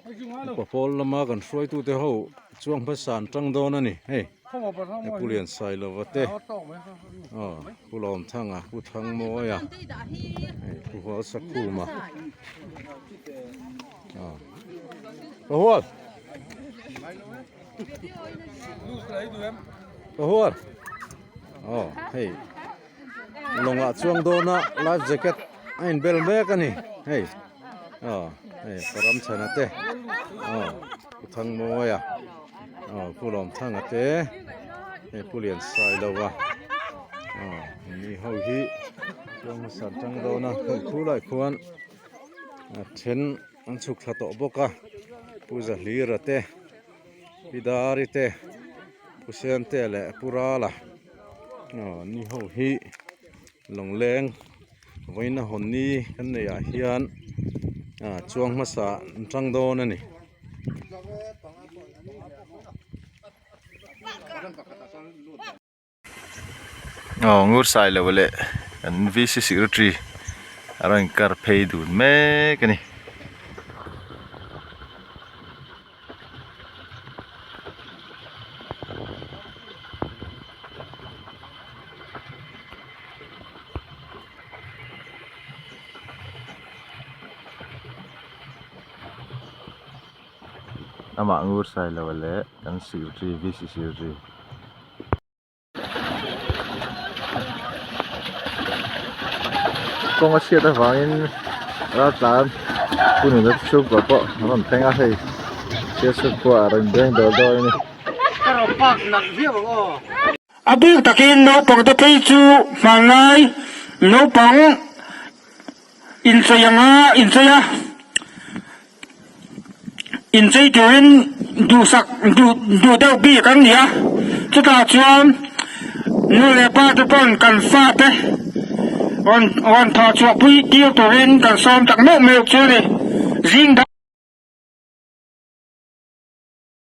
Upa pawl lama kan hruaitute ho chuang hmasa an tang dawn a ni hei Pu Liansailova te aw Pu Lawmthanga Pu Thangmawia hei Pu Hualsakhuma aw Ka hual Ka hual aw hei lawngah chuang dawna life jacket a inbel mek a ni hei. Aw hei Paramchhana te aw Pu Thangmawia aw Pu Lawmthanga te hei Pu Liansailova aw mi ho hi chuan hmasa an tang dawn a hei khu lai khuan a then an chhuk thla tawh bawk a Pu Zahlira te Pi Dari te Pu Siamtea leh Pu Rala aw ni ho hi Lawngleng. Vawiin a hawn ni kan neih ah hian ah chuang hmasa an tang dawn a ni. Aw ngur sai lo leh kan VC secretary a rawn kar phei dun mek a ni. Amah ngur sai lo leh kan secretary VC secretary. Kawng a chhiat avangin raltlan hun in a chhungkua pawh an rawn thleng a hei thil chhungkua a rawn beng dawr dawr a ni. A bik takin naupangte phei chu hmanlai naupang inchei anga inchei a, inchei turin duhsak duh duh deuh bik an ni a, chutah chuan nu leh pa te pawn kan fate rawn rawn thawh chhuah pui tir turin kan sawm tak meuh meuh chu a ni. Zing.